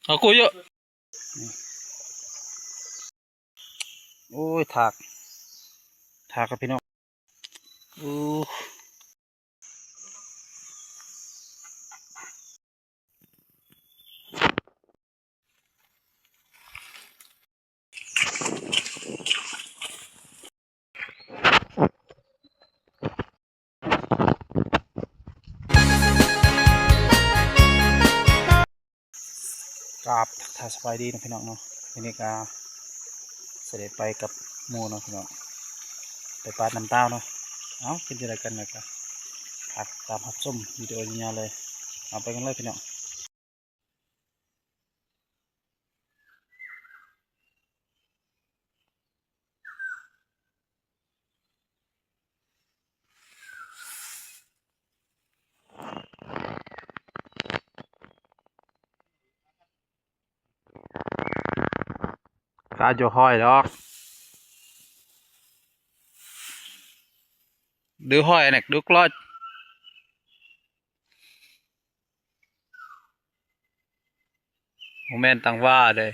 ເອົາກູເຍາະ ນີ້ ໂອ້ຍ ຖາກ ຖາກຄັບພີ່ນ້ອງ ໂອ້. ກາບທັກທາຍສະບາຍດີເນາະພີ່ນ້ອງເນາະ ມື້ນີ້ກະຊິໄດ້ໄປກັບໝູ່ເນາະພີ່ນ້ອງ ໄປປາດນ້ຳຕາວເນາະ ເອົ້າ ເປັນຈັ່ງໃດກັນນະ ກະຝາກຕິດຕາມຮັບຊົມວິດີໂອຍາວໆເລີຍ ເອົາ ໄປກັນເລີຍພີ່ນ້ອງ. ກະຢູ່ຫ້ອຍດອກ ດູຫ້ອຍແນກ ດູກລອດ ບໍ່ແມ່ນຕັງຫວ້າເດ້.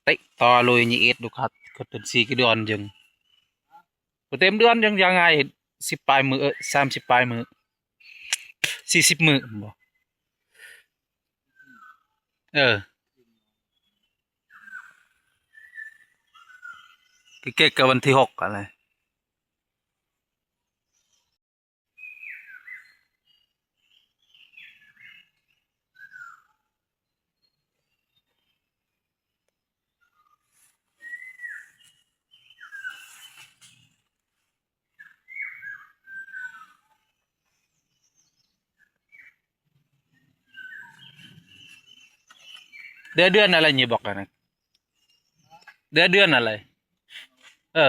ເຕະຕໍ່ລຸຍ ຍືດດູຄັດ ຂຶ້ນເປັນສີ່ກິໂລດອນຈຶ່ງ ບໍ່ເຕັມເດືອນຍັງ ຍັງໄງ ສິບປາຍມື້ ເອີ ສາມສິບປາຍມື້ ສີ່ສິບມື້ບໍ ເອີ ເກັກກັບວັນທີຫົກຫັ້ນແຫຼະ. ເດືອນ ເດືອນອະໄລນີ້ບອກກັນນະ ເດືອນ ເດືອນອະໄລ ເອີ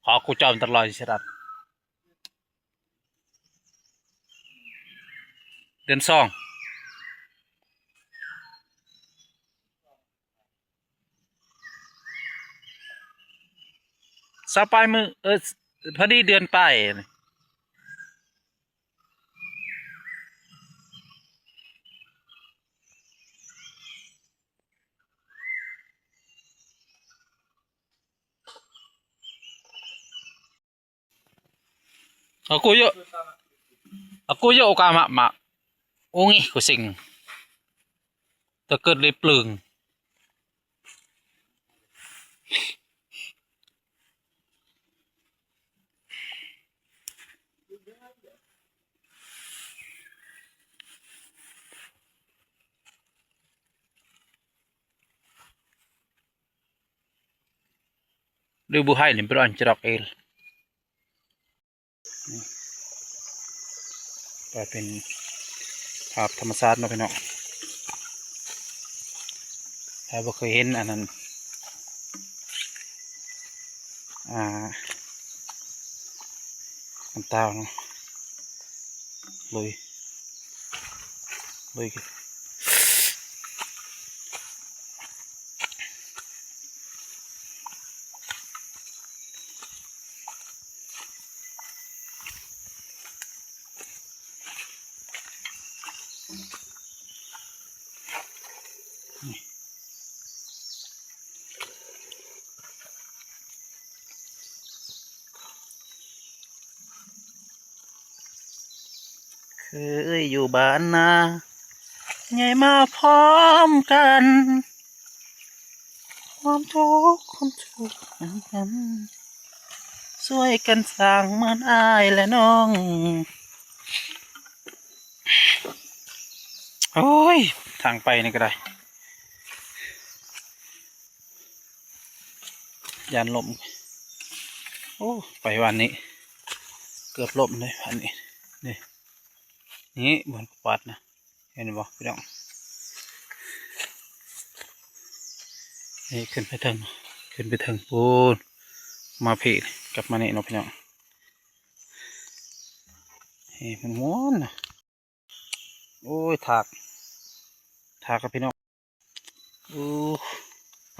ຂໍກູຈອມຕະຫຼອດຊິລັດ ເດືອນສອງ ຊາວປາຍມື້ ເອີ ພໍດີເດືອນປາຍ. ອາກູເຍາະ ອາກູເຍາະ ໂອກາມະມະ ໂອງອີ ກູເຊັງ ຕະເກີດເລັບເຫຼີງ. ຫຼືບໍ່ໃຫ້ນີ້ ບໍ່ອັນຈະດອກເອລ ນີ້ ກາຍເປັນພາບທຳມະຊາດເນາະພີ່ນ້ອງ ໃຜບໍ່ເຄີຍເຫັນອັນນັ້ນ ອ່າ ນ້ຳຕາວເນາະ ລຸຍ ລຸຍ. ເຄີຍຢູ່ບ້ານນາ ໃຫຍ່ມາພ້ອມກັນ ຄວາມທຸກຄວາມສຸກນຳກັນ ຊ່ວຍກັນສ້າງເໝືອນອ້າຍແລະນ້ອງ. ໂອ້ຍ ທາງໄປນີ້ກະໄດ້ ຢ້ານລົ້ມ ໂອ້ ໄປວານນີ້ເກືອບລົ້ມເດ້ ວານນີ້ ນີ້ ນີ້ບ່ອນປາດນະ ເຫັນບໍ່ພີ່ນ້ອງ ນີ້ຂຶ້ນໄປເທິງ ຂຶ້ນໄປເທິງພຸ້ນ ມາພີ້ ກັບມານີ້ເນາະພີ່ນ້ອງ ນີ້ມັນມ່ວນນະ. ໂອ້ຍ ຖາກ ຖາກຄັບພີ່ນ້ອງ ໂອ້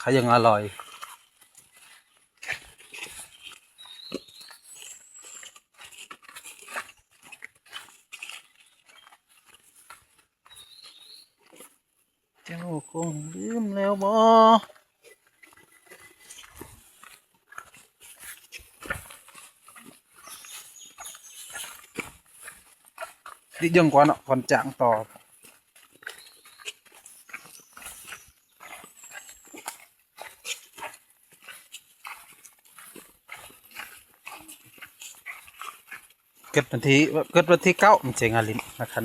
ເຂົາຍັງອະລ່ອຍ. ເຈົ້າຄົງລືມແລ້ວບໍ? ດິເຢິງກວ່າເນາະ ກ່ອນຈາງຕໍ່. ເກີດວັນທີ ເກີດວັນທີເກົ້າ ມັນເຈັງອາລິນນະຄັນ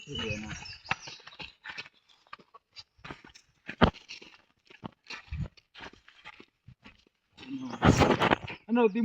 ເທື່ອນະ. ອັນນັ້ນຕິ